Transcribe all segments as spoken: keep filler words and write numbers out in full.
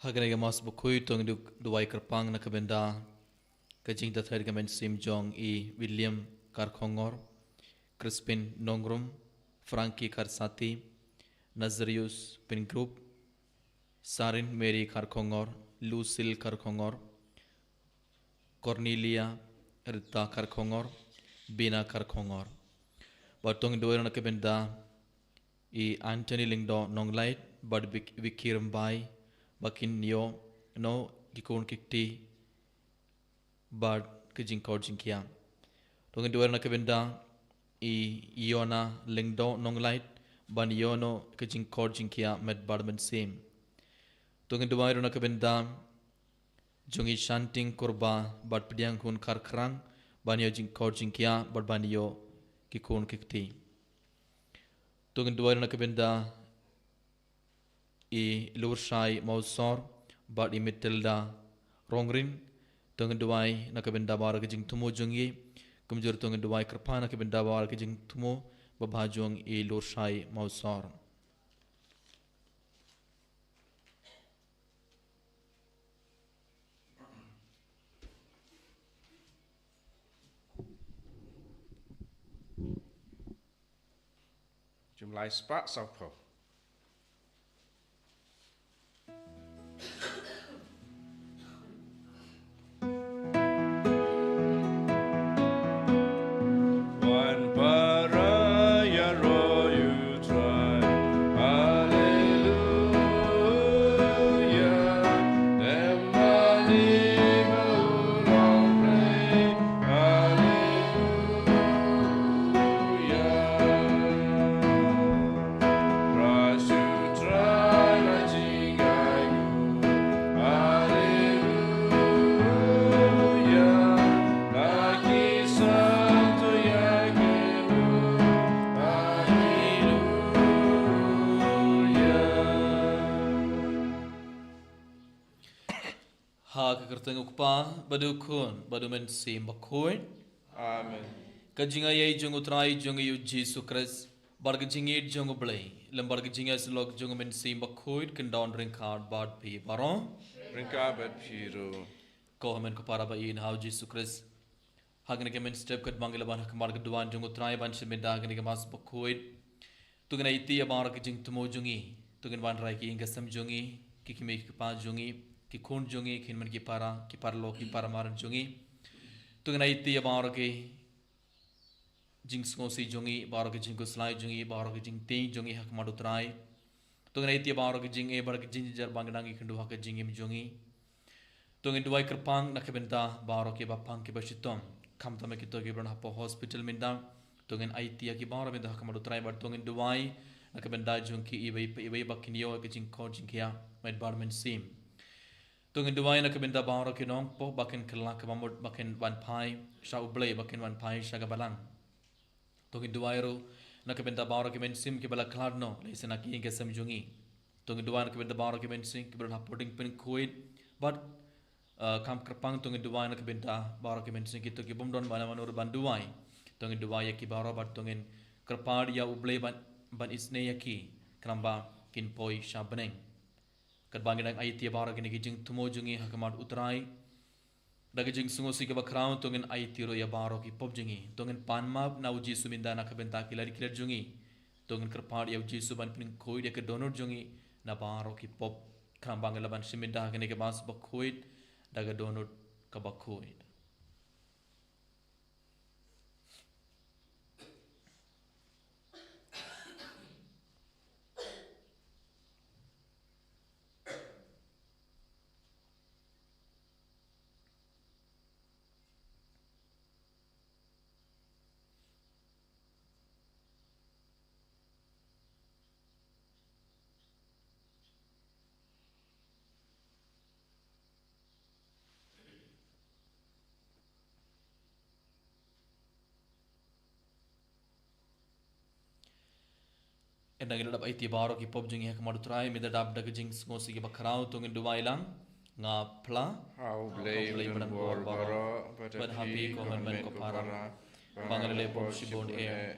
Ha kane ka Mass Bakhuid to ngin duwai kyrpang na ka bynta ka jingtharai ka mynsiem jong i William Karkhongor, Crispin Nongrum, Frankie Karsati, Nazarius Pingrup, Sarin Mary Karkhongor, Lucille Karkhongor, Cornelia Rita Karkhongor, Bina Karkhongor. Bad to ngin duwai na ka bynta i Anthony Lyngdoh Nonglait, bad Vic-, Vicky Rymbai, ba kin ïoh noh ki khun ki kti bad ka jingkoit jingkhiah. To ngin duwai na ka bynta i Yona Lyngdoh Nonglait, ban ïoh noh ka jingkoit jingkhiah met bad mynsiem. To ngin duwai ruh na ka bynta jong i Shanting Kurba bad Pdiang Hun Kharkhrang, ban ïoh jingkoit jingkhiah bad ban ïoh ki khun ki kti. To ngin duwai na ka bynta i Lurshai Mawsor bad i Matilda Rongrin. To ngin duwai na ka bynta baroh ki jingthmu jong i. Kumjuh to ngin duwai kyrpang na ka bynta baroh ki jingthmu babha jong i Lurshai Mawsor. Jumlai spah sawphew. Wan para ïaroh ïa u Trai. Haleluya. Dem bali ba u long rei. Haleluya. Trai shu trai la jingaiu. Haleluya. La ki santo ïa ki bun. Haleluya. Ha ka kyrteng u Kpa, bad u Khun, bad u Mynsiem Bakhuid. Amen. Ka jingaiei jong u Trai jong ngi u Jisu Khrist, bad ka jingïeit jong u Blei, lem bad ka jingïasyllok jong u Mynsiem Bakhuid, kin don ryngkat bad phi baroh. Ryngkat bad phi ruh. Ko hynmen ko para ba ïeit ha u Jisu Khrist. Ha kane ka mynstep katba ngi la wan ha khmat ka duwan jong u Trai ban shim bynta ha kane ka Mass Bakhuid, to ngin aiti ïa baroh ki jingthmu jong ngi. To ngin wanrah ïa ki ïing ki sem jong ngi, ki kmie ki kpa jong ngi, ki khun jong ngi, ki hynmen ki para, ki paralok ki para madan jong ngi. To ngin aiti ïa baroh ki jingsngewsih jong ngi, baroh ki jingkhuslai jong ngi, baroh ki jingtieng jong ngi ha khmat u Trai. To ngin aiti ïa baroh ki jingeh bad ki jingjynjar ba ngi dang ïakynduh ha ka jingim jong ngi. To ngin duwai kyrpang na ka bynta baroh kiba pang kiba shitom. Khamtam ïa kito kiba don hapoh hospital mynta. To ngin aiti ïa ki baroh mynta ha khmat u Trai bad to ngin duwai na ka bynta jong ki iwei pa iwei ba kin ïoh ïa ka jingkoit jingkhiah met bad mynsiem. To ngin duwai na ka bynta baroh ki nongpop ba kin kylla ka bamut ba kin wan phai sha u Blei, ba kin wan phai sha ka balang. To ngin duwai ruh na ka bynta baroh ki mynsiem kiba la khlad noh, lehse na ki ïing ki sem jong ngi. To ngin duwai na ka bynta baroh ki mynsiem kiba don hapoh diengpynkhuid. Bad, eh, kham kyrpang to ngin duwai na ka bynta baroh ki mynsiem kito ki bym don mano mano ruh ban duwai. To ngin duwai ïa ki baroh bad to ngin kyrpad ïa u Blei ban, ban isynei ïa ki, khnang ba kin poi sha bneng. Katba ngi dang aiti ïa baroh kine ki jingthmu jong ngi ha khmat u Trai, da ka jingsngewsih kaba khraw to ngin aiti ruh ïa baroh ki pop jong ngi. To ngin pan map na u Jisu mynta na ka bynta ki lad ki lad jong ngi. To ngin kyrpad ïa u Jisu ban pynkhuid ïa ka dohnud jong ngi na baroh ki pop. Khnang ba ngin lah ban shim bynta ha kane ka Mass Bakhuid da ka dohnud kaba khuid. Ynda ngi la dep aiti baroh ki pop jong ngi ha khmat u Trai, mynta dap da ka jingsngewsih kaba khraw to ngin duwai lang. Nga phla. Ha u Blei, ha u Blei ba don bor baroh, bad ha phi ko hynmen ko para, ba nga la leh bun shibun eh,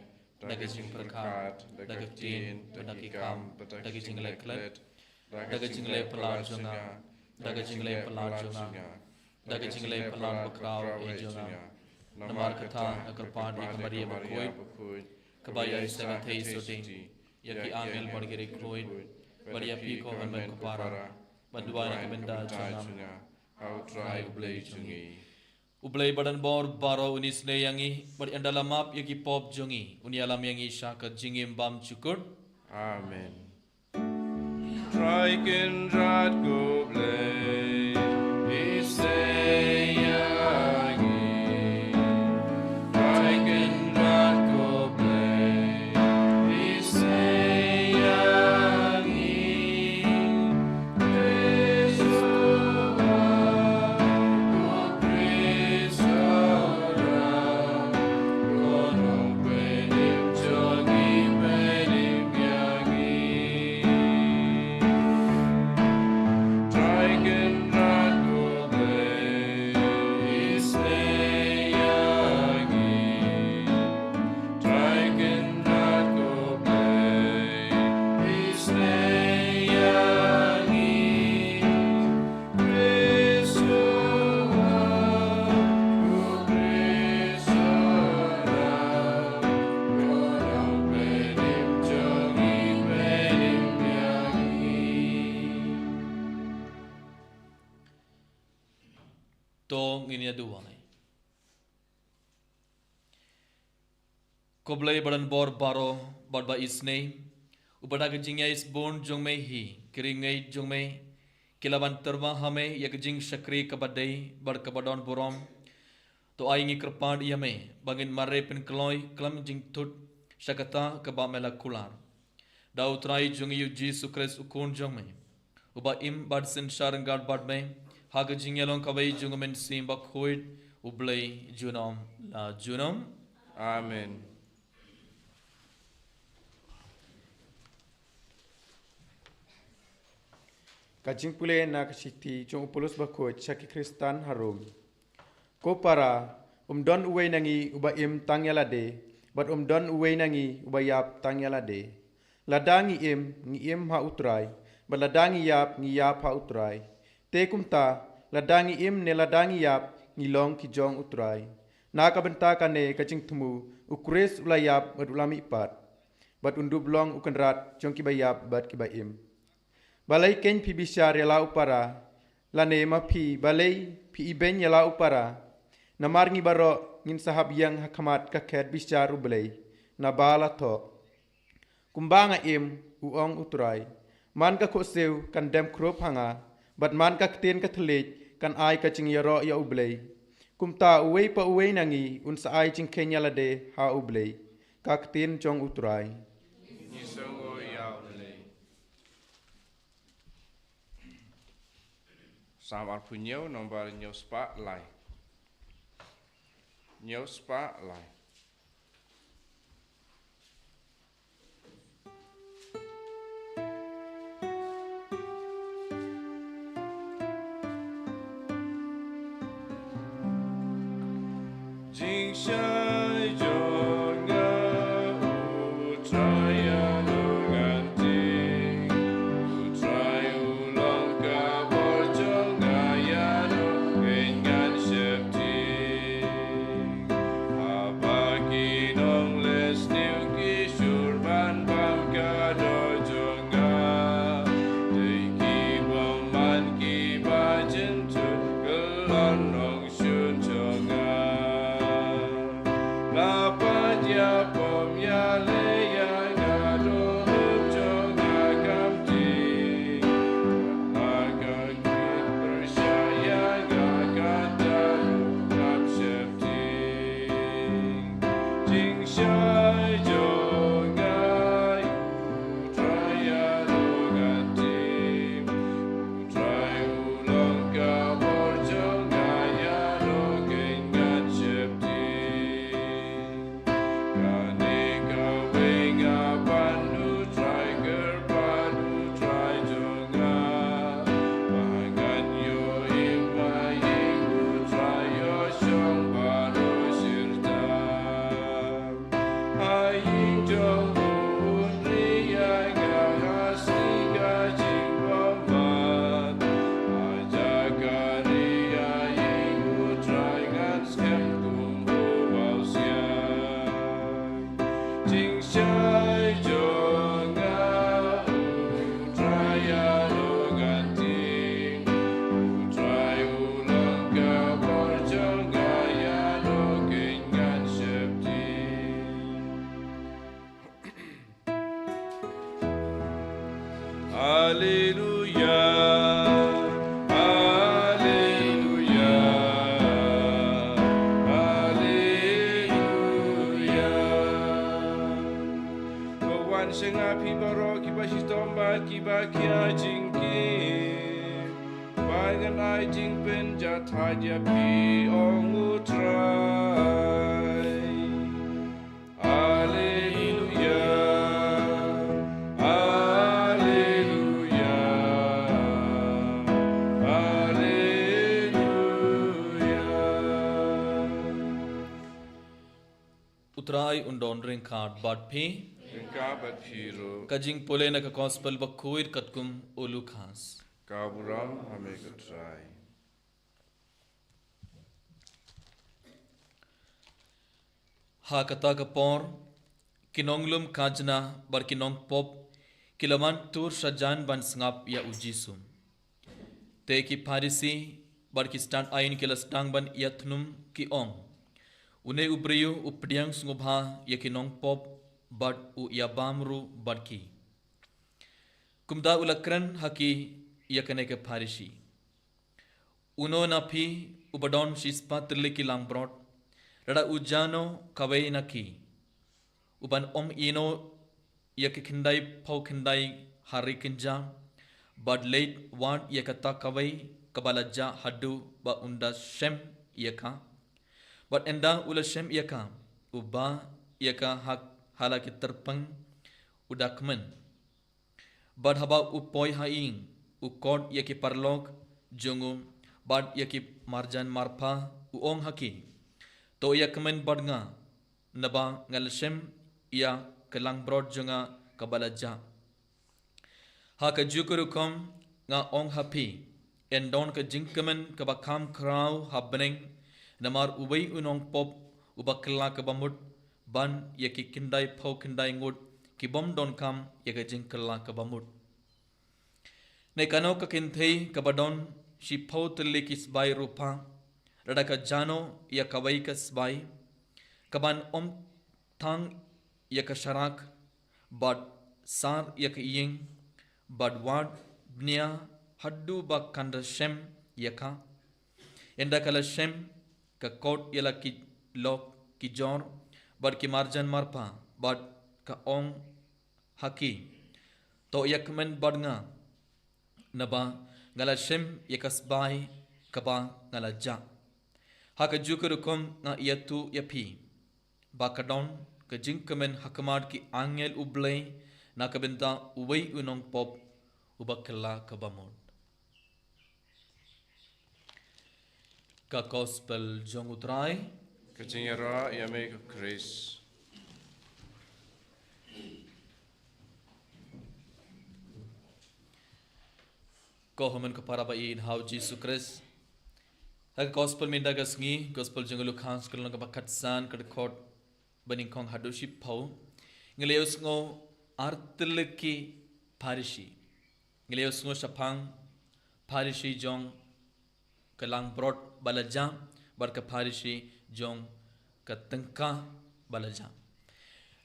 da ka jingpyrkhat, da ka ktien, bad da ki kam, bad da ka jingleh klet, da ka jingleh phylla jong nga. da ka jingleh palat jong nga, da ka jingleh palat bakhraw eh jong nga. Namar kata nga kyrpad ïa ka Maria bakhuid, kaba ïai sngewthuh sohting ïa ki angel bad ki riewkhuid, bad ïa phi ko hynmen ko para, bad duwai na ka bynta jong nga ha U Trai U Blei jong ngi. U Blei badonbor baroh un isynei ïa ngi, bad ynda la map ïa ki pop jong ngi, un ïalam ïa ngi sha ka jingim bymjukut. Amen. Trai Kynrad ko Blei, isynei ïa ngi. Trai Kynrad ko Blei, isynei ïa ngi. To ngin ïa duwai. Ko Blei badonbor baroh bad ba isynei, uba da ka jingïaisbun jong me hi ki riewngeit jong me ki la ban tyrwa ha me ïa ka jingshakri kaba dei bad kaba don burom. To ai ngi kyrpad ïa me ba ngin mareh pynkloi khlem jingthut sha kata kaba me la kular. Da U Trai jong ngi U Jisu Khrist U Khun jong me, uba im bad synshar ryngkat bad me ha ka jingïalong kawei jong U Mynsiem Bakhuid, U Blei junom la junom. Amen. Ka jingpule na ka shithi jong U Paulus Bakhuid sha ki Khristan ha Rom. Ko para, um don uwei na ngi uba im tang ïa lade, bad um don uwei na ngi uba ïap tang ïa lade. Lada ngi im, ngi im ha U Trai, bad lada ngi ïap, ngi ïap ha U Trai. Te kumta, lada ngi im ne lada ngi ïap, ngi long ki jong U Trai. Na ka bynta kane ka jingthmu, U Khrist u la ïap bad u la mihpat, bad un dup long u kynrad jong kiba ïap bad kiba im. Balei kein phi bishar ïa la u para, lane ma phi balei phi ibeiñ ïa la u para? Namar ngi baroh ngin sa hap ïeng ha khmat ka khet bishar U Blei, naba la thoh: Kumba nga im, u ong U Trai, man ka khohsiew kan dem khrup ha nga, bad man ka ktien ka thylliej kan ai ka jingïaroh ïa U Blei. Kumta uwei pa uwei na ngi un sa ai jingkheiñ ïa lade ha U Blei. Ka ktien jong U Trai. Ngi sngewnguh ïa U Blei. Salm arphew hynñiew, nombar hynñiew spah lai. Hynñiew spah lai. Jingshai jong nga, U Trai, ïa ngan tieng. U Trai u long ka bor jong nga, ïa no kein ngan sheptieng. Haba ki nongleh sniew ki shur ban bam ka doh jong nga, dei ki bymman kiba jynthut kyllon nongshun jong nga. La pat ïa pom ïa leh ïa nga. Alleluia, Alleluia, Alleluia. Ka wan sha nga phi baroh kiba shitom bad kiba khia jingkit, ba ngan ai jingpynjahthait ïa phi, ong U Trai. Alleluia, Alleluia, Alleluia. U Trai un don ryngkat bad phi. Ryngkat bad phi ruh. Ka jingpule na ka Gospel bakhuid katkum u Lukas. Ka burom ha me ko Trai. Ha kata ka por, ki nonglum khajna bad ki nongpop ki la mad tur shajan ban sngap ïa U Jisu. Te ki Pharisi bad ki stad ain ki la sdang ban ïathnum, ki ong, une u briew u pdiang sngewbha ïa ki nongpop bad u ïabam ruh bad ki. Kumta u la kren ha ki ïa kane ka Pharisi, uno na phi uba don shispah tylli ki langbrot, lada u jano kawei na ki, u ban ym ïehnoh ïa ki khyndai phew khyndai ha ri kynja, bad leit wad ïa kata kawei kaba la jah haduh ba un da shem ïa ka? Bad ynda u la shem ïa ka, u bah ïa ka ha, ha la ki tyrpeng, u da kmen. Bad haba u poi ha ïing, u khot ïa ki paralok jong u bad ïa ki marjan marpa, u ong ha ki, to ïa kmen bad nga, naba nga la shem ïa ka langbrot jong nga kaba la jah. Ha kajuh ka rukom nga ong ha phi, yn don ka jingkmen kaba kham khraw ha bneng namar uwei u nongpop uba kylla kaba mut ban ïa ki khyndai phew khyndai ngut ki bym donkam ïa ka jingkylla kaba mut. Ne kano ka kynthei kaba don shiphew tylli ki sbai rupa, lada ka jano ïa kawei ka sbai, ka ban ym thang ïa ka sharak, bad sar ïa ka ïing, bad wad bniah haduh ba kan da shem ïa ka? Ynda ka la shem, ka khot ïa la ki lok ki jor bad ki marjan marpa, bad ka ong ha ki, to ïa kmen bad nga, naba nga la shem ïa ka sbai kaba nga la jah. Ha kajuh ka rukom nga ïathuh ïa phi, ba ka don ka jingkmen ha khmat ki angel U Blei na ka bynta uwei u nongpop uba kylla kaba mut. Ka Gospel jong U Trai. Ka jingïarap ïa me ko Khrist. Ko hynmen ko para ba ïeit ha U Jisu Khrist. Ha ka Gospel mynta ka sngi, Gospel jong u Lukas, ka lynnong kaba khatsan, ka dkhot banyngkong haduh shiphew, ngi la ïohsngew ar tylli ki Pharisi. Ngi la ïohsngew shaphang Pharisi jong ka langbrot ba la jah, bad ka Pharisi jong ka tyngka ba la jah.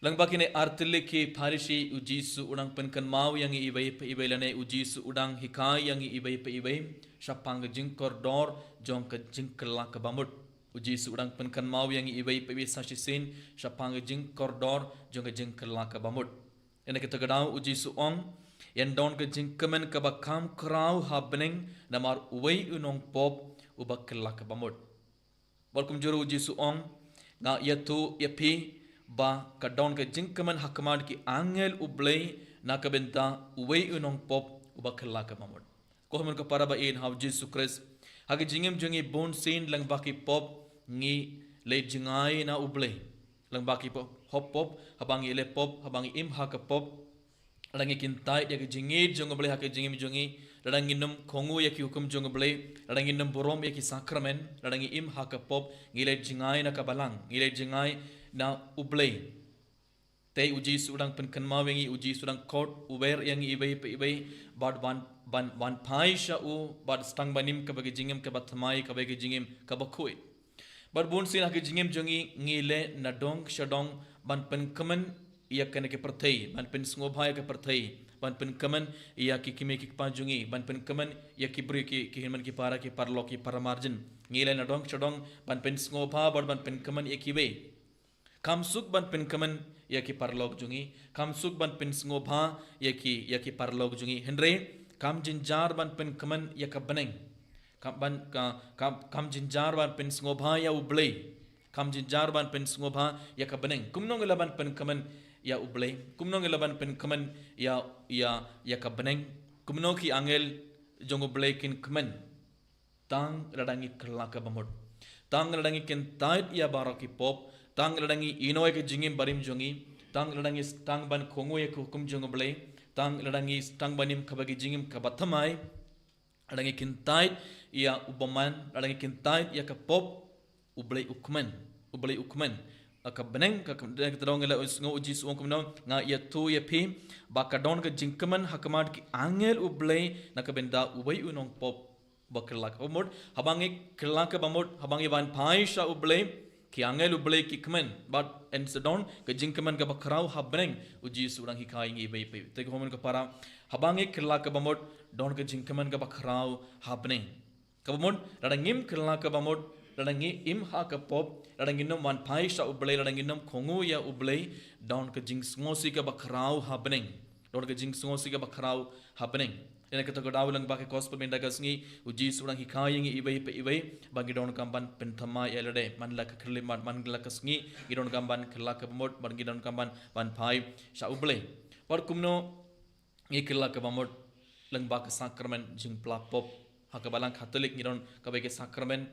Lyngba kine ar tylli ki Pharisi, U Jisu u dang pynkynmaw ïa ngi iwei pa iwei, lane U Jisu u dang hikai ïa ngi iwei pa iwei shaphang ka jingkordor jong ka jingkylla kaba mut. U Jisu u dang pynkynmaw ïa ngi iwei pa iwei sa shisien shaphang ka jingkordor jong ka jingkylla kaba mut. Ïa kata ka daw U Jisu u ong, yn don ka jingkmen kaba kham khraw ha bneng namar uwei u nongpop uba kylla kaba mut. Bad kumjuh ruh U Jisu u ong, nga ïathuh ïa phi ba ka don ka jingkmen ha khmat ki angel U Blei na ka bynta uwei u nongpop uba kylla kaba mut. Ko hynmen ko para ba ïeit ha U Jisu Khrist, ha ka jingim jong ngi bun sien lyngba ki pop ngi leit jngai na U Blei. Lyngba ki pop, hop pop, haba ngi leh pop, haba ngi im ha ka pop, lada ngi kyntait ïa ka jingïeit jong U Blei ha ka jingim jong ngi, lada ngin ym kohnguh ïa ki hukum jong U Blei, lada ngin ym burom ïa ki sakramen, lada ngi im ha ka pop, ngi leit jngai na ka balang, ngi leit jngai na U Blei. Te U Jisu u dang pynkynmaw ïa ngi, U Jisu u dang khot, u wer ïa ngi iwei pa iwei, bad wan, ban, wan phai sha u, bad sdang ban im kaba ka jingim kaba thymmai, kaba ka jingim kaba khuid. Bad bun sien ha ka jingim jong ngi, ngi leh nadong shadong ban pynkmen ïa kane ka pyrthei, ban pynsngewbha ïa ka pyrthei, ban pynkmen ïa ki kmie ki kpa jong ngi, ban pynkmen ïa ki briew ki, ki hynmen ki para, ki paralok ki para marjan. Ngi leh na dong sha dong ban pynsngewbha bad ban pynkmen ïa kiwei. Kam suk ban pynkmen ïa ki paralok jong ngi, kam suk ban pynsngewbha ïa ki, ïa ki paralok jong ngi. Hynrei kam jynjar ban pynkmen ïa ka bneng. Kam ban, ka, kam, kam jynjar ban pynsngewbha ïa U Blei. Kam jynjar ban pynsngewbha ïa ka bneng. Kumno ngi lah ban pynkmen ïa U Blei? Kumno ngi lah ban pynkmen ïa, ïa, ïa ka bneng? Kumno ki angel jong U Blei kin kmen? Tang lada ngi kylla ka bamut. Tang lada ngi kyntait ïa baroh ki pop. Tang lada ngi ïehnoh ïa ka jingim barim jong ngi. Tang lada ngi sdang ban kohnguh ïa ka hukum jong U Blei. Tang lada ngi sdang ban im kaba ka jingim kaba thymmai. Lada ngi kyntait ïa u bymman, lada ngi kyntait ïa ka pop, U Blei u kmen, U Blei u kmen. Ka bneng, ka, ka, ka tdong ïa la u sngew U Jisu u ong kumno, nga ïathuh ïa phi ba ka don ka jingkmen ha khmat ki angel U Blei na ka bynta uwei u nongpop ba kylla ka bamut. Haba ngi kylla ka bamut, haba ngi wan phai sha U Blei, ki angel U Blei ki kmen. Bad yn sa don ka jingkmen kaba khraw ha bneng. U Jisu u dang hikai ïa ngi iwei pa iwei. Te ko hynmen ko para, haba ngi kylla ka bamut, don ka jingkmen kaba khraw ha bneng. Ka bamut, lada ngim kylla ka bamut, lada ngi im ha ka pop, lada ngin ym wan phai sha U Blei, lada ngin ym kohnguh ïa U Blei, don ka jingsngewsih kaba khraw ha bneng. Don ka jingsngewsih kaba khraw ha bneng. Ïa kata ka daw lyngba ka gospel mynta ka sngi, U Jisu u dang hikai ïa ngi iwei pa iwei, ba ngi donkam ban pynthymmai ïa lade, man la ka khyllipmat, man la ka sngi, ngi donkam ban kylla ka bamut, bad ngi donkam ban, ban phai sha U Blei. Bad kumno ngi kylla ka bamut? Lyngba ka sakramen jingpla pop. Ha ka balang Katholik ngi don kawei ka sakramen,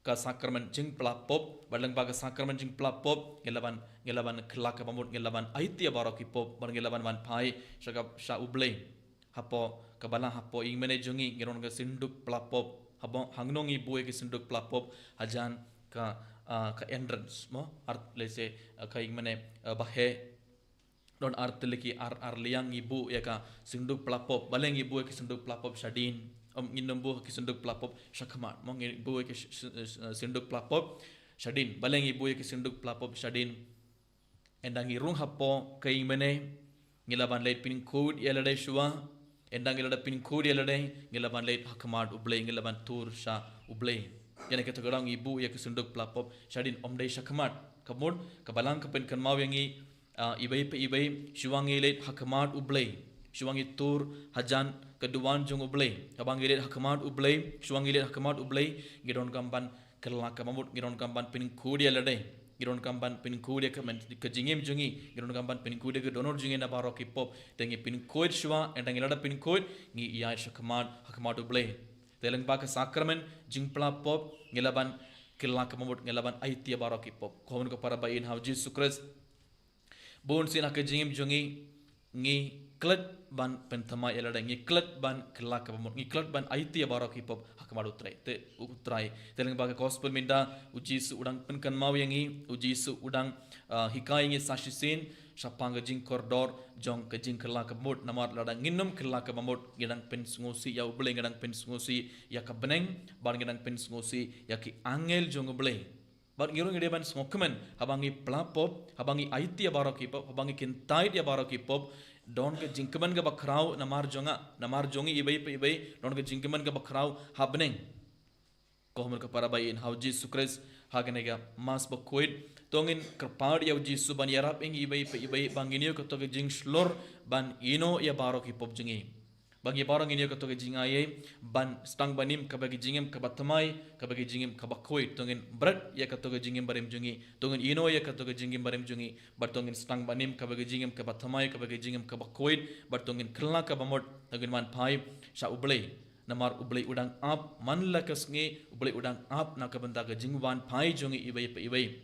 ka sakramen jingpla pop, bad lyngba ka sakramen jingpla pop, ngi lah ban, ngi lah ban kylla ka bamut, ngi lah ban aiti ïa baroh ki pop, bad ngi lah ban wan phai sha ka, sha U Blei. Hapoh ka balang, hapoh ïingmane jong ngi, ngi don ka synduk pla pop. Haba hangno ngi buh ïa ka synduk pla pop? Hajan ka, ah, ka entrance mo, ar, lehse, ah, ka ïingmane, ah, bahe. Don ar tylli ki ar, ar liang ngi buh ïa ka synduk pla pop. Balei ngi buh ïa ka synduk pla pop shadien? Ym, ngin ym buh ïa ka synduk pla pop shakhmat mo, ngi buh ïa ka sy-, sy-, sy-, synduk pla pop shadien. Balei ngi buh ïa ka synduk pla pop shadien? Ynda ngi rung hapoh ka ïingmane, ngi lah ban leit pynkhuid ïa lade shuwa. Ynda ngi lah da pynkhuid ïa lade, ngi lah ban leit ha khmat U Blei, ngi lah ban tur sha U Blei. Ïa kata ka daw ngi buh ïa ka synduk pla pop shadien, ym dei shakhmat. Ka mut ka balang ka pynkynmaw ïa ngi, ah, iwei pa iwei, shuwa ngi leit ha khmat U Blei, shuwa ngi tur hajan ka duwan jong U Blei. Haba ngi leit ha khmat U Blei, shuwa ngi leit ha khmat U Blei, ngi donkam ban kylla ka bamut, ngi donkam ban pynkhuid ïa lade, ngi donkam ban pynkhuid ïa ka men, ka jingim jong ngi, ngi donkam ban pynkhuid ïa ka dohnud jong ngi na baroh ki pop. Te ngi pynkhuid shuwa, ynda ngi lah da pynkhuid, ngi ïaid shakhmat ha khmat U Blei. Te lyngba ka sakramen jingpla pop, ngi lah ban kylla ka bamut, ngi lah ban aiti ïa baroh ki pop. Ko hynmen ko para ba ïeit ha U Jisu Khrist, bun sien ha ka jingim jong ngi, ngi klet ban pynthymmai ïa lade, ngi klet ban kylla ka bamut, ngi klet ban aiti ïa baroh ki pop ha khmat U Trai. Te U Trai, te lyngba ka gospel mynta, U Jisu u dang pynkynmaw ïa ngi, U Jisu u dang, ah, hikai ïa ngi sa shisien shaphang ka jingkordor jong ka jingkylla ka bamut. Namar lada ngin ym kylla ka bamut, ngi dang pynsngewsih ïa U Blei, ngi dang pynsngewsih ïa ka bneng, bad ngi dang pynsngewsih ïa ki angel jong U Blei. Bad ngi ruh ngi dei ban sngewkmen, haba ngi pla pop, haba ngi aiti ïa baroh ki pop, haba ngi kyntait ïa baroh ki pop, don ka jingkmen kaba khraw namar jong nga, namar jong ngi iwei pa iwei, don ka jingkmen kaba khraw ha bneng. Ko hynmen ko para ba ïeit ha U Jisu Khrist, ha kane ka Mass bakhuid, to ngin kyrpad ïa U Jisu ban ïarap ïa ngi iwei pa iwei, ba ngin ïoh kato ka jingshlur ban ïehnoh ïa baroh ki pop jong ngi. Ba ngi baroh ngin ïoh kato ka jingai ban sdang ban im kaba ka jingim kaba thymmai, kaba ka jingim kaba khuid. To ngin bret ïa kato ka jingim barim jong ngi, to ngin ïehnoh ïa kato ka jingim barim jong ngi, bad to ngin sdang ban im kaba ka jingim kaba thymmai, kaba ka jingim kaba khuid, bad to ngin kylla ka bamut, to ngin wan phai sha U Blei. Namar U Blei u dang ap man la ka sngi, U Blei u dang ap na ka bynta ka jingwan phai jong ngi iwei pa iwei.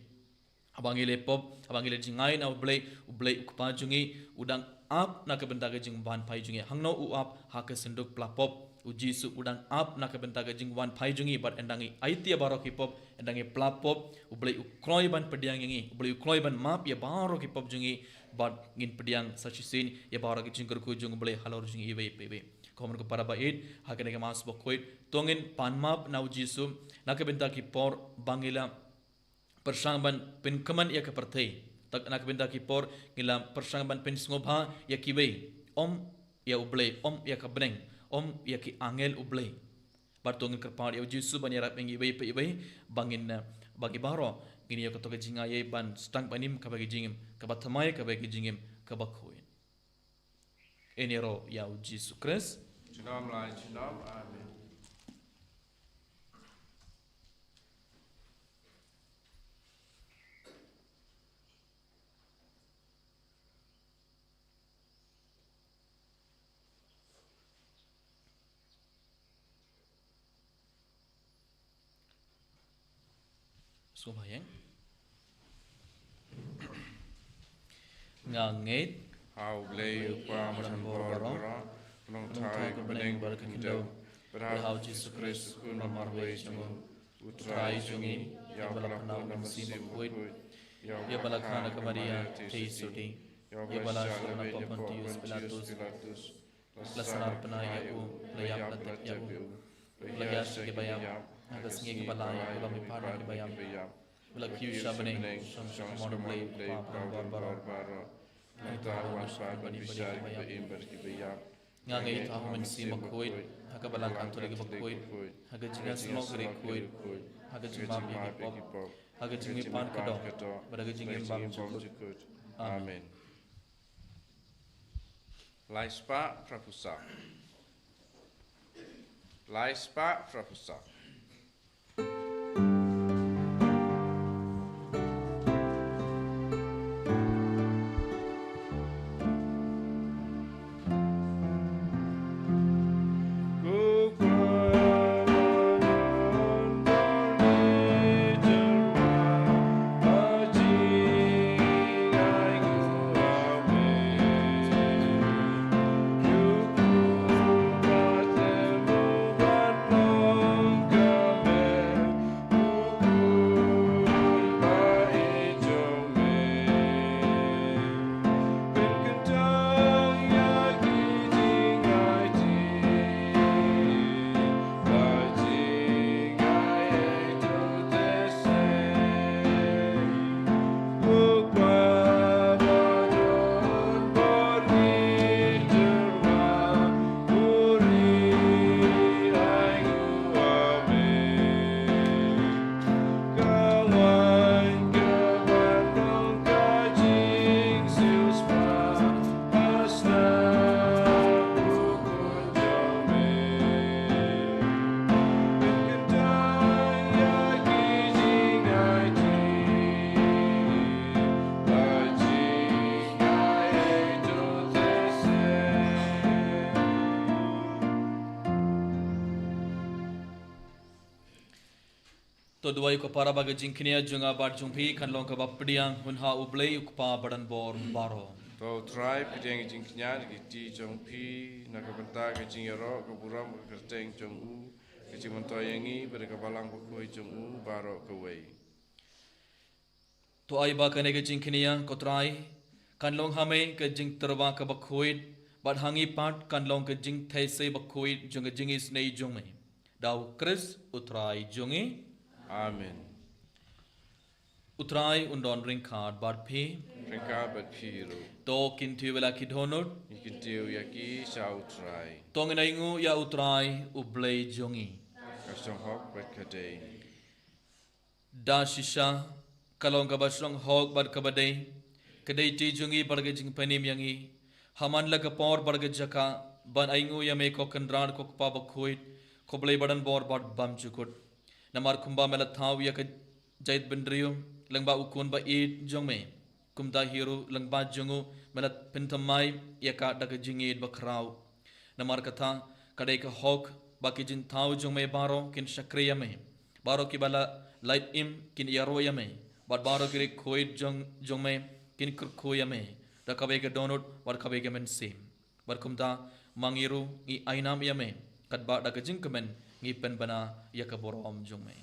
Haba ngi leh pop, haba ngi leh jingai na U Blei, U Blei U Kpa jong ngi u dang ap na ka bynta ka jingwan phai jong ngi. Hangno u ap? Ha ka synduk pla pop. U Jisu u dang ap na ka bynta ka jingwan phai jong ngi, bad ynda ngi aiti ïa baroh ki pop, ynda ngi pla pop, U Blei u kloi ban pdiang ïa ngi, U Blei u kloi ban map ïa baroh ki pop jong ngi, bad ngin pdiang sa shisien ïa baroh ki jingkyrkhu jong U Blei halor jong ngi iwei pa iwei. Ko hynmen ko para ba ïeit, ha kane ka Mass bakhuid, to ngin pan map na U Jisu na ka bynta ki por ba ngi la pyrshang ban pynkmen ïa ka pyrthei. Na ka bynta ki por ngi la pyrshang ban pynsngewbha ïa kiwei, ym ïa U Blei, ym ïa ka bneng, ym ïa ki angel U Blei. Bad to ngin kyrpad ïa U Jisu ban ïarap ïa ngi iwei pa iwei, ba ngin, eh, ba ngi baroh ngin ïoh kato ka jingaiei ban sdang ban im kaba ka jingim kaba thymmai, kaba ka jingim kaba khuid. Ngin ïaroh ïa U Jisu Khrist. Junom la junom. Amen. Sngewbha ïa nga. Nga ngeit ha U Blei U Kpa Badonbor baroh, U Nongthaw ïa ka bneng bad ka khyndew, bad ha U Jisu Khrist U Khun ba marwei jong U, U Trai jong ngi, ïa uba la pynlong da U Mynsiem Bakhuid, ïa uba la kha na ka Maria theisotti, ïa uba la shah laweit ïa u Pontius Pilatus, la sdang pynïaid ïa u, la ïap, la tep ïa u, la ïaid sha ki baïap, ha ka sngi kaba lai u la mihpat na ki baïap, u la kiew sha bneng, u shong sha kamon U Blei U Kpa Badonbor baroh. Nangta un wan pat ban pynbishar ïa kiba im bad kiba ïap. Nga ngeit ha U Mynsiem Bakhuid, ha ka Balang Katholik bakhuid, ha ka jingïasyllok kiba khuid, ha ka jingmap ïa ki pop, ha ka jingmihpat ka doh, bad ha ka jingim bymjukut. Amen. Lai spah phra phew saw. Lai spah phra phew saw. To duwai, ko para, ba ka jingkñia jong nga bad jong phi kan long kaba pdiang hun ha U Blei U Kpa Badonbor baroh. To U Trai pdiang ka jingkñia na ki kti jong phi na ka bynta ka jingïaroh ka burom ka kyrteng jong u, ka jingmyntoi ïa ngi bad ka Balang Bakhuid jong u baroh kawei. To ai ba kane ka jingkñia, ko Trai, kan long ha me ka jingtyrwa kaba khuid, bad ha ngi pat kan long ka jingtheisei bakhuid jong ka jingisynei jong me. Da U Khrist U Trai jong ngi. Amen. U Trai un don ryngkat bad phi. Ryngkat bad phi ruh. To kyntiew ïa la ki dohnud. Ngi kyntiew ïa ki sha U Trai. To ngin ainguh ïa U Trai U Blei jong ngi. Ka shong hok bad ka dei. Da shisha ka long kaba shong hok bad kaba dei, ka dei kti jong ngi bad ka jingpynim ïa ngi, ha man la ka por bad ka jaka, ban ainguh ïa me, ko Kynrad, ko Kpa Bakhuid, ko Blei Badonbor bad bymjukut. Namar kumba me la thaw ïa ka jaitbynriew lyngba U Khun ba ïeit jong me, kumta hi ruh lyngba jong u me la pynthymmai ïa ka da ka jingïeit bakhraw. Namar kata, ka dei ka hok ba ki jingthaw jong me baroh kin shakri ïa me, baroh kiba la lait im kin ïaroh ïa me, bad baroh ki riewkhuid jong, jong me kin kyrkhu ïa me da kawei ka dohnud bad kawei ka mynsiem. Bad kumta, ma ngi ruh ngi ai nam ïa me, katba da ka jingkmen ngi pynbna ïa ka burom jong me.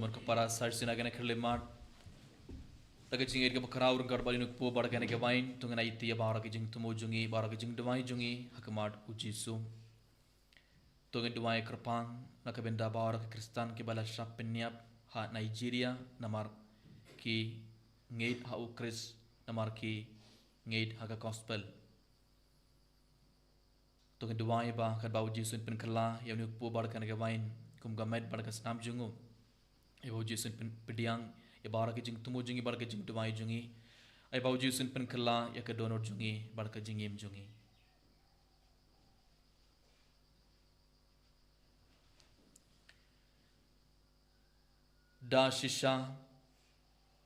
Mon ka para sar sina gana kyrle mat. Da ka jingïeit kaba khraw ryngkat bad ïa u Kpu bad kane ka wain, to ngin aiti ïa baroh ki jingthmu jong ngi, baroh ki jingduwai jong ngi ha khmat u Jisu. To ngin duwai kyrpang na ka bynta baroh ki Khristan kiba la shah pynïap ha Nigeria, namar ki ngeit ha u Khrist, namar ki ngeit ha ka gospel. To ngin duwai ba katba u Jisu un pynkylla ïa une u Kpu bad kane ka wain kum ka met bad ka snam jong u, ai ba u Jisu un pyn-, pdiang ïa baroh ki jingthmu jong ngi bad ka jingduwai jong ngi, ai ba u Jisu un pynkylla ïa ka dohnud jong ngi bad ka jingim jong ngi. Da shisha,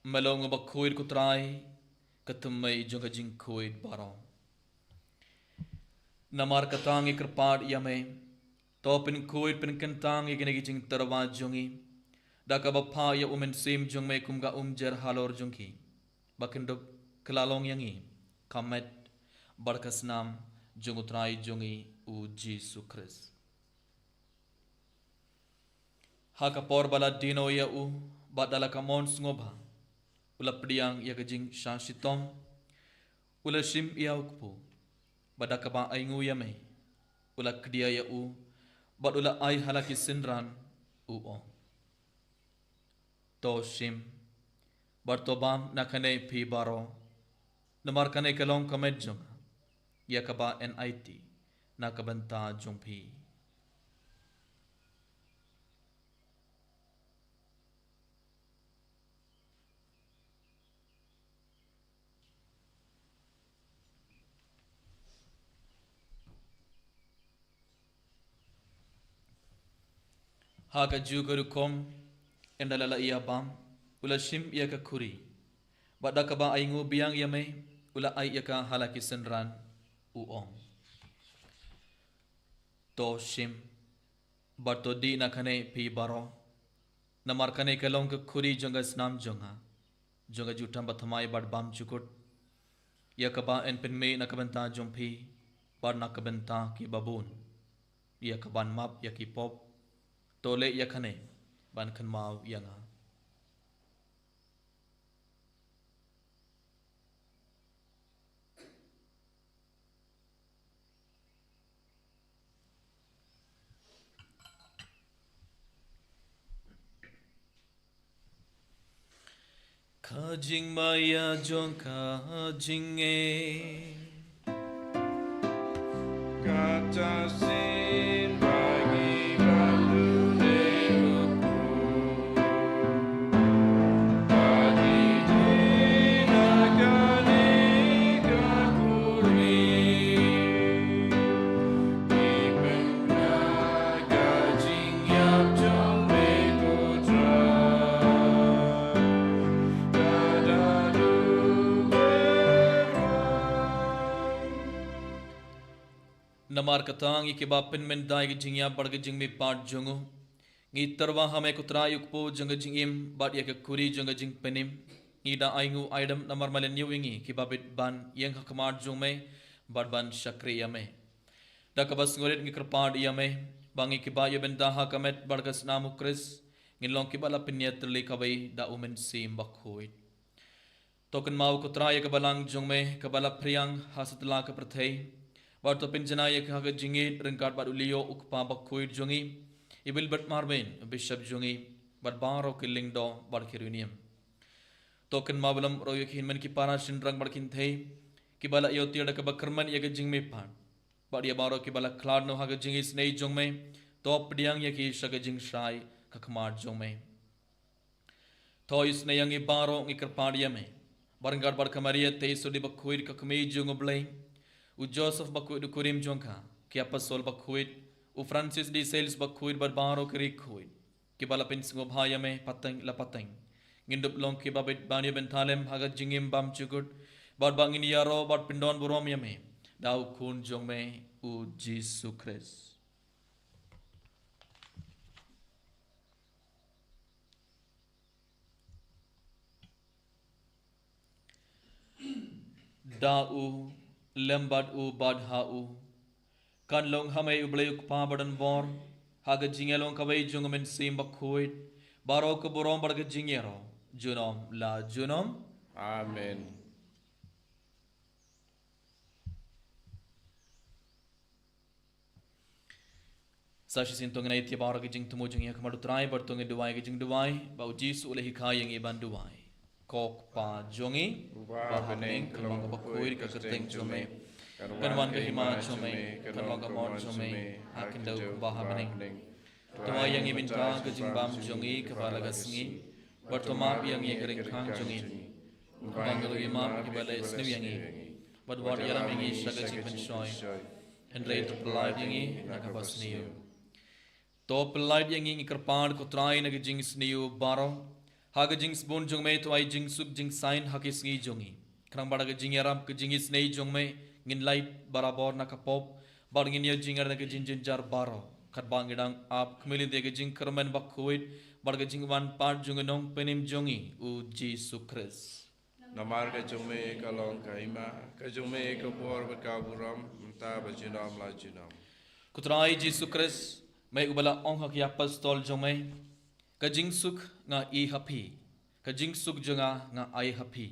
me long uba khuid ko Trai, ka thymmei jong ka jingkhuid baroh. Namar kata ngi kyrpad ïa me, to pynkhuid pynkyntang ïa kine ki jingtyrwa jong ngi, da kaba phah ïa u Mynsiem jong me kum ka umjer halor jong ki, ba kin dup kylla long ïa ngi ka met bad ka snam jong u Trai jong ngi u Jisu Khrist. Ha ka por ba la die noh ïa u, bad da la ka mon sngewbha, u la pdiang ïa ka jingshah shitom, u la shim ïa u Kpu, bad da kaba ainguh ïa me, u la kdia ïa u, bad u la ai ha la ki synran, u ong: To shim, bad to bam na kane phi baroh, namar kane ka long ka met jong nga, ïa kaba yn aiti na ka bynta jong phi. Ha kajuh ka rukom, ynda la la ïa bam, u la shim ïa ka khuri, bad da kaba ainguh biang ïa me, u la ai ïa ka ha la ki synran, u ong: To shim, bad to dih na kane phi baroh, namar kane ka long ka khuri jong ka snam jong nga, jong ka jutang bathymmai bad bymjukut, ïa kaba yn pynmih na ka bynta jong phi bad na ka bynta kiba bun, ïa kaban map ïa ki pop. To leh ïa kane ban kynmaw ïa nga. Ka jingmaïa jong ka jingngeit. Kata shisien ba ngi ban lute u Kpu, ba ngi dih na kane ka khuri. Ngi pynkylla ka jingïap jong me ko Trai. Namar kata ngi kiba pynmynta ïa ka jingïap bad ka jingmihpat jong u, ngi tyrwa ha me ko Trai u Kpu jong ka jingim bad ïa ka khuri jong ka jingpynim. Ngi da ainguh aidem namar me la ñiew ïa ngi kiba bit ban ïeng ha khmat jong me bad ban shakri ïa me. Da kaba sngewrit ngi kyrpad ïa me ba ngi kiba ïoh bynta ha ka met bad ka snam u Khrist, ngin long kiba la pynïatylli kawei da u Mynsiem Bakhuid. To kynmaw ko Trai ïa ka balang jong me kaba la phriang ha satlak ka pyrthei, bad to pynjanai ïa ka ha ka jingïeit ryngkat bad u Leo u kpa bakhuid jong ngi, i Wilbert Marwein u bishop jong ngi, bad baroh ki lyngdoh bad ki riewniam. To kynmaw lem ruh ïa ki hynmen ki para shynrang bad kynthei kiba la ïoh tiar da kaba kyrmen ïa ka jingmihpat, bad ïa baroh kiba la khlad noh ha ka jingisynei jong me. To pdiang ïa ki sha ka jingshai ha khmat jong me. To isynei ïa ngi baroh, ngi kyrpad ïa me, ryngkat bad ka Maria Theisotti bakhuid ka kmie jong u Blei, u Joseph bakhuid u kurim jong ka, ki apostol bakhuid, u Francis de Sales bakhuid bad baroh ki riewkhuid kiba la pynsngewbha ïa me pateng la pateng. Ngin dup long kiba bit ban ïoh bynta lem ha ka jingim bymjukut, bad ba ngin ïaroh bad pyndonburom ïa me da u Khun jong me u Jisu Khrist. Da u, lem bad u, bad ha u, kan long ha me u Blei u Kpa badonbor, ha ka jingïalong kawei jong u Mynsiem Bakhuid, Baroh ka burom bad ka jingïaroh junom la junom. Amen. Sa shisien to ngin ïa ïa baroh ka jingthmu jong ngi ha khmat u Trai bad to ngin duwai ka jingduwai ba u Jisu u la hikai ïa ngi ban duwai. Ko Kpa jong ngi uba ha bneng, kan long ka bakhuid ka kyrteng jong me, kan wan ka hima jong me, kan long ka mon jong me ha ka khyndew kumba ha bneng. To ai ïa ngi mynta ka jingbam jong ngi kaba la ka sngi, bad to map ïa ngi ha ka ryngkang jong ngi, kumba ngi ruh ngi map ïa kiba la ïasniew ïa ngi, bad wat ïalam ïa ngi sha ka jingpynshoi, hynrei to pyllait ïa ngi na kaba sniew. To pyllait ïa ngi, ngi kyrpad ko Trai, na ka jingsniew baroh. Ha ka jingsbun jong me to ai jingsuk jingsaiñ ha ki sngi jong ngi. Khnang ba da ka jingïarap, ka jingisynei jong me, ngin lait barabor na ka pop bad ngin ïoh jingïarap na ka jingjynjar baroh, katba ngi dang ap khmih lynti ïa ka jingkyrmen bakhuid bad ka jingwan pat jong u Nongpynim jong ngi, u Jisu Khrist. Namar ka jong me ka long ka hima, ka jong me ka bor bad ka burom, mynta bad junom la junom. Ko Trai Jisu Khrist, me uba la ong ha ki apostol jong me, ka jingsuk nga ai ha phi, ka jingsuk jong nga nga ai ha phi.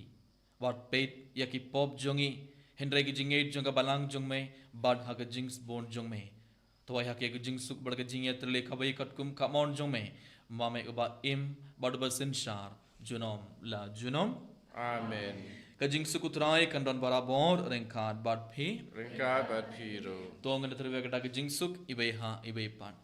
Wat peit ïa ki pop jong ngi, hynrei ka jingngeit jong ka balang jong me, bad ha ka jingsbun jong me to ai ha ki ka jingsuk bad ka jingïatylli kaba katkum ka mon jong me, ma me uba im bad uba synshar junom la junom. Amen. Ka jingsuk u Trai kan don barabor ryngkat bad phi. Ryngkat bad phi ruh. To ngin tyrwa ka da ka jingsuk iwei ha iwei pat.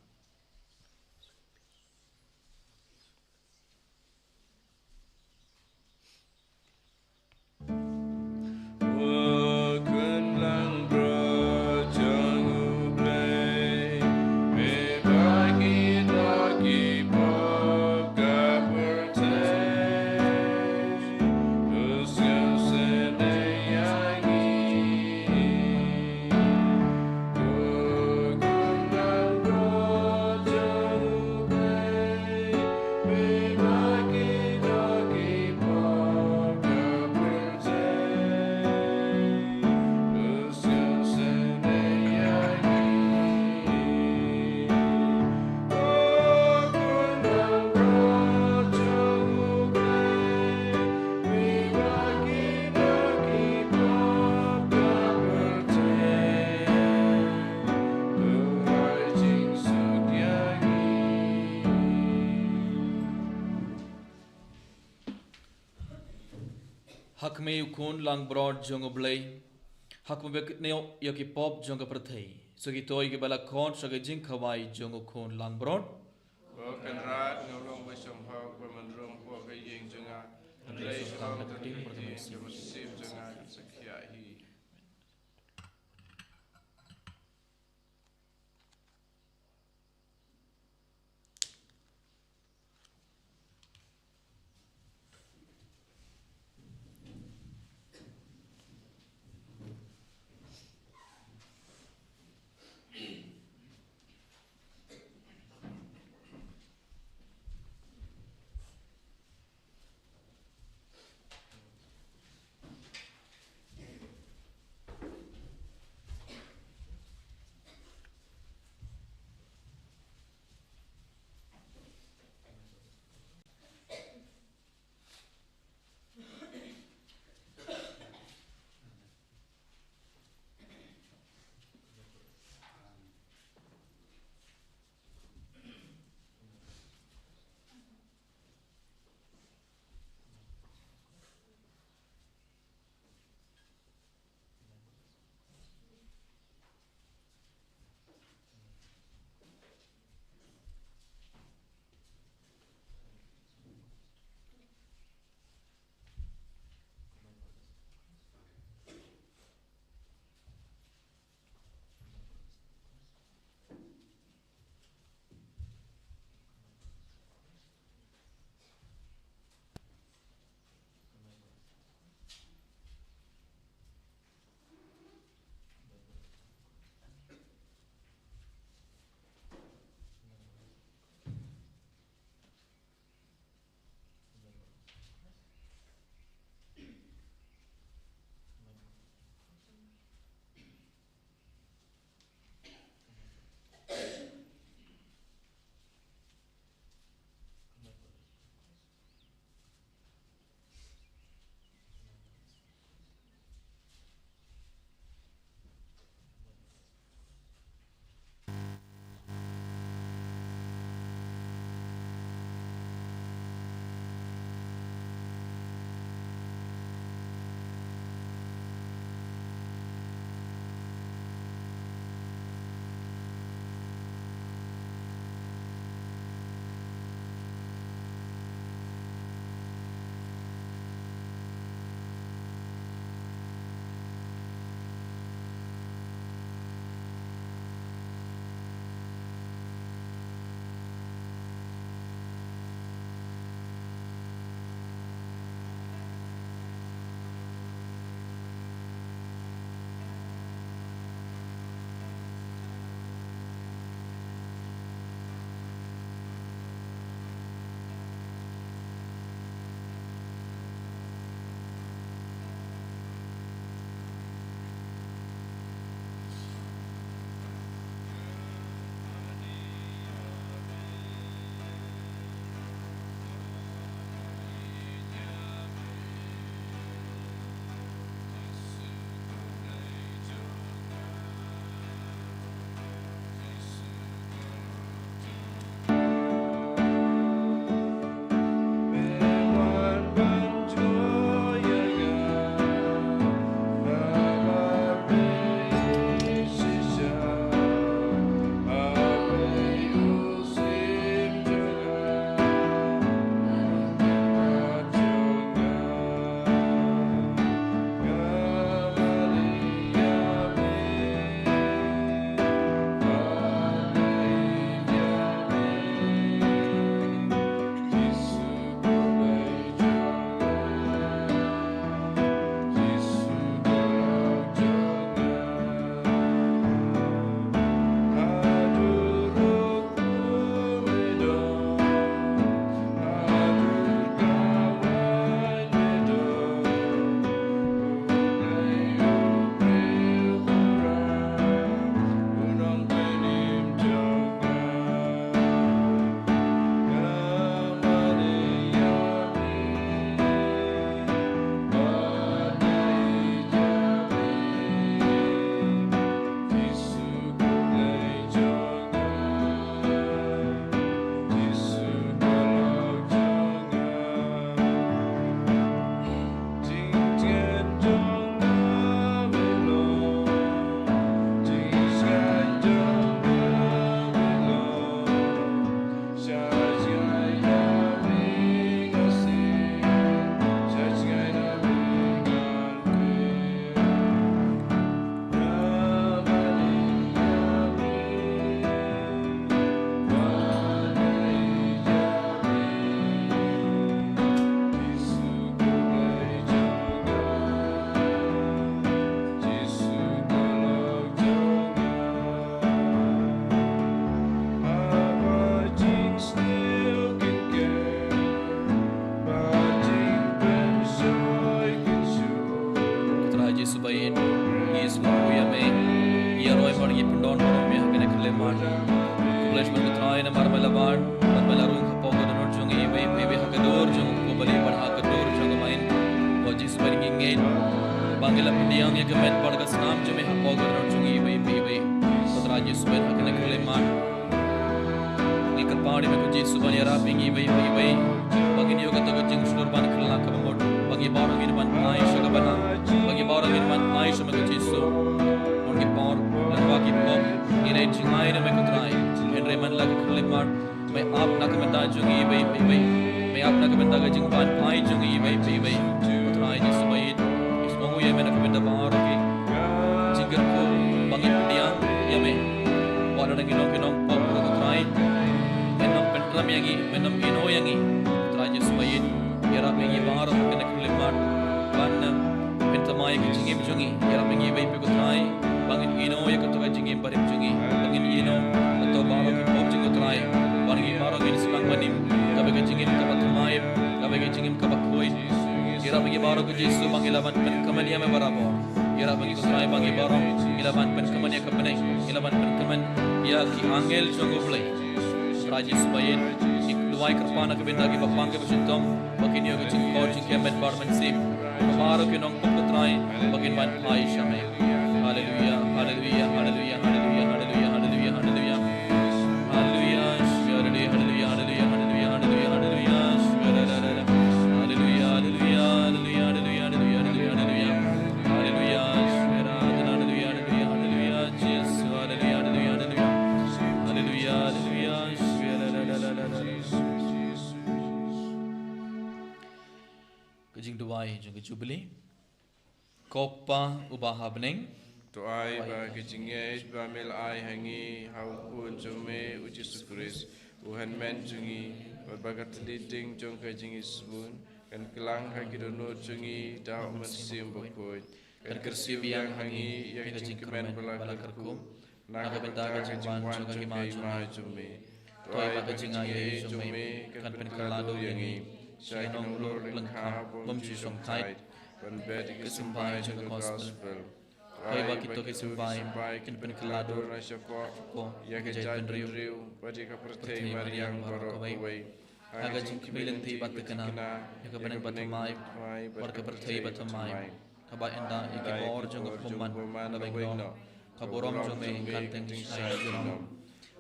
Ha kmie u khun langbrot jong U Blei, ha kmie ba kynnoh ïa ki pop jong ka pyrthei, sa ki to ïa kiba la khot sha ka jingkhawai jong u khun langbrot. Ko Kynrad, ngam long ba sngewbha ban rum hapoh ka ïing jong nga, hynrei shu ong tang ka ktien, ka mynsiem jong nga kan sa khiah hi. Jisu ba ïeit, ngi sngewbha ïa me. Ïa roi mar ngi pyndon baroh me ha kane ka khyllipmat. Khublei shibun ko Trai namar me la ban, bad me la rung hapoh ka dohnud jong ngi iwei pa iwei ha ka dur jong u Blei bad ha ka dur jong ka main. Ko Jisu ba ngi ngeit ba ngi la pdiang ïa ka met bad ka snam jong me hapoh ka dohnud jong ngi iwei pa iwei. Ko Trai Jisu ba ha kane ka khyllipmat. Ngi kyrpad ïa me ko Jisu ban ïarap ïa ngi iwei pa iwei. Ba ngin ïoh kata ka jingshlur ban kylla kaba mut. Ba ngi baroh ngin ban phai sha kaba bha. Ba ngi baroh ngin ban phai sha me ko Jisu. Mon ki por, lem ba ki pop, ngi leit jngai na me ko Trai. Hynrei man la ka khyllipmat, me ap na ka bynta jong ngi iwei pa iwei. Me ap na ka bynta ka jingban phai jong ngi iwei pa iwei. Ko Trai Jisu ba ïeit, ngi sngewbha ïa me na ka bynta baroh ki jingkyrkhu ba ngin pdiang ïa me. Wat lada ngi long ki nongpop ruh ko Trai, men ym pynrem ïa ngi, men ym ïehnoh ïa ngi. Ko Trai Jisu ba ïeit, ïarap ïa ngi baroh ha kane ka khyllipmat ban, eh, pynthymmai ïa ka jingim jong ngi. Ïarap ïa ngi iwei pa iwei ko Trai ba ngin ïehnoh ïa kato ka jingim barim jong ngi. Ba ngin ïehnoh kato baroh ki pop jong ngi ko Trai. Ba ngi baroh ngin sdang ban im kaba ka jingim kaba thymmai, kaba ka jingim kaba khuid. Ïarap ïa ngi baroh ko Jisu ba ngin lah ban pynkmen ïa me barabor. Ïarap ïa ngi ko Trai ba ngi baroh ngin lah ban pynkmen ïa ka bneng, ngin lah ban pynkmen ïa ki angel jong u Blei. Trai Jisu ba ïeit, ngi duwai kyrpad na ka bynta kiba pang kiba shitom, ba kin ïoh ka jingkor jingkmen bad mynsiem. Baroh ki nongpop ko Trai, ba kin ban phai sha me. Haleluya, haleluya, haleluya, haleluya, haleluya, haleluya, haleluya. Haleluya, haleluya, haleluya, haleluya, haleluya, haleluya, haleluya, haleluya. Haleluya, haleluya, haleluya, haleluya, haleluya, haleluya, haleluya. Haleluya, haleluya, haleluya, haleluya, haleluya. Jisu, haleluya, haleluya, haleluya. Haleluya, haleluya, haleluya. Ka jingduwai jong ka Jubili. Ko Kpa uba ha bneng, to ai ba ka jingngeit ba me la ai ha ngi ha u Khun jong me u Jisu Khrist, u Hynmen jong ngi, bad ba ka thylliej ding jong ka jingisynei kan kylla ha ki dohnud jong ngi da u Mynsiem Bakhuid. Kan kyrsiew biang ha ngi ïa ka jingkyrmen ba la kyrkhu na ka bynta ka jingwan jong ka Hima jong me. To ai ba ka jingaiei jong me kan pynkylla dur ïa ngi sha ki nonglor lyngkha bym ju shongthait ban beh ïa ka symbai jong ka gospel. To ai ba kito ki symbai kin pynkylla dur shapoh ïa ka jaitbynriew bad ïa ka pyrthei mariang baroh kawei. Ha ka jingkhmih lynti ba thikna ïa ka bneng ba thymmai bad ka pyrthei ba thymmai. Kaba ynda ïa ki bor jong ka bymman la beiñ noh, ka burom jong me kan teng shai junom.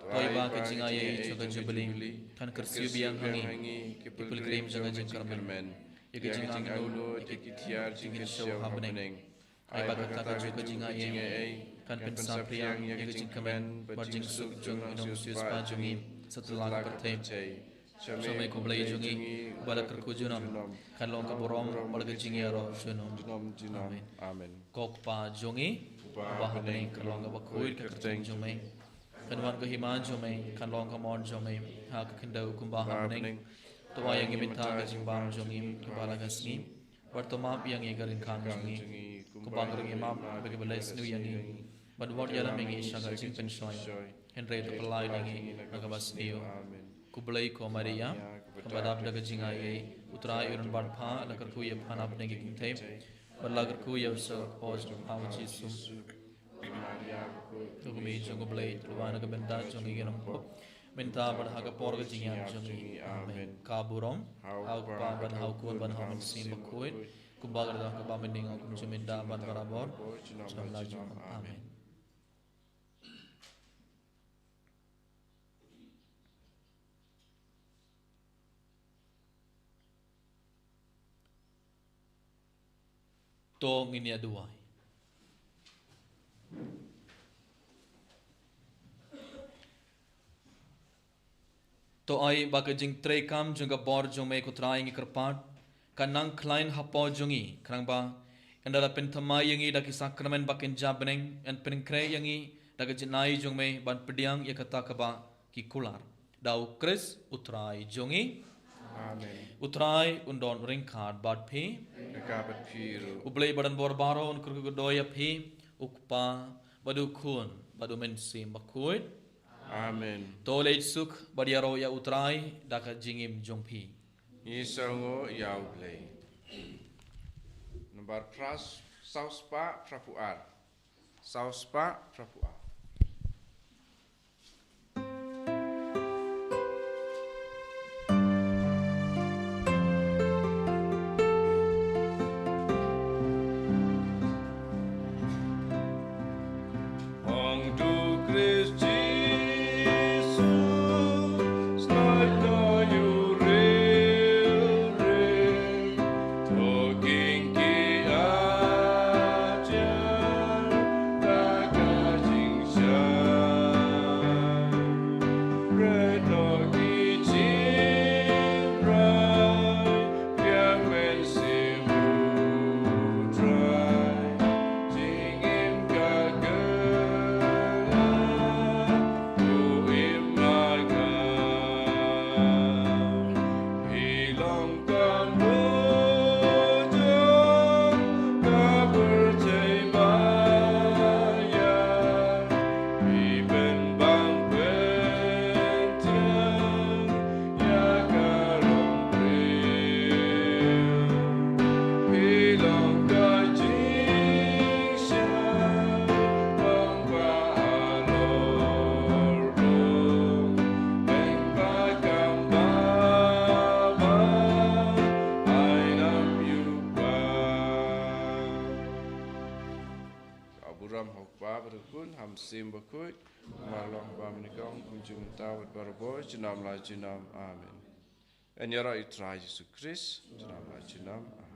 To ai ba ka jingaiei jong ka Jubili kan kyrsiew biang ha ngi ki pilgrim jong ka jingkyrmen, ïa ka jingangnud ïa ki thiar jingkynshew ha bneng. Ai ba kata ka juk ka jingaiei kan pynsaphriang ïa ka jingkmen bad jingsuk jong u nongsiewspah jong ngi satlak ka pyrthei. Sha me ko Blei jong ngi, uba la kyrkhu junom, kan long ka burom bad ka jingïaroh junom. Amen. Amen. Ko Kpa jong ngi uba ha bneng, kan long kaba khuid ka kyrteng jong me. Kan wan ka hima jong me, kan long ka mon jong me ha ka khyndew kumba ha bneng. To ai ïa ngi mynta ka jingbam jong ngi kaba la ka sngi. Bad to map ïa ngi ka ryngkang jong ngi kumba ngi ruh ngi map bad kiba leh sniew ïa ngi. Bad wat ïalam ïa ngi sha ka jingpynshoi, hynrei to pyllait ïa ngi na kaba sniew. Amen. Khublei ko Maria, kaba dap da ka jingaiei, u Trai u don bad pha, la kyrkhu ïa pha na pdeng ki kynthei, bad la kyrkhu ïa u sawkpoh jong pha u Jisu. Ko Kmie jong u Blei, to duwai na ka bynta jong ngi ki nongpop, mynta bad ha ka por ka jingïap jong ngi. Amen. Ka burom ha u Kpa bad ha u Khun bad ha u Mynsiem Bakhuid, kumba ka don ha kaba mynnyngkong, kumjuh mynta bad barabor, junom la junom. Amen. To ngin ïa duwai. To ai ba ka jingtreikam jong ka bor jong me ko Trai ngi kyrpad, kan nang khlaiñ hapoh jong ngi, khnang ba ynda la pynthymmai ïa ngi da ki sakramen ba kynja bneng, yn pynkhreh ïa ngi da ka jingai jong me ban pdiang ïa kata kaba ki kular. Da u Khrist u Trai jong ngi. Amen. U Trai un don ryngkat bad phi. Ryngkat bad phi ruh. U Blei ba don bor baroh un kyrkhu kyrdoh ïa phi, u Kpa bad u Khun bad u Mynsiem Bakhuid. Amen. To leit suk bad ïaroh ïa u Trai da ka jingim jong phi. Ngi sngewnguh ïa u Blei. Nambar phra Saw spah phra phew ar. Saw spah phra phew ar. Hong du Khrist Jisu, slai to yu ril ril, to king ki ajar, ta ka jingshai. Bre to ki jingrai, biang men sim u Trai. Jingim ka kyrdan, u im ma nga. Phi long ka mut jong ka pyrthei maya. Phi pynbang pyntieng ïa ka rong briew. Phi long ka jingshai, long ba halor rong, pynbang kam ba ba, ai nam ïu ba. Ka burom ha u Kpa bad u Khun, ha u Mynsiem Bakhuid, kumba long ha ba mynnyngkong, kumjuh mynta bad barabor, junom la junom. Amen. Yn ïaroh ïa u Trai Jisu Khrist, junom la junom. Amen.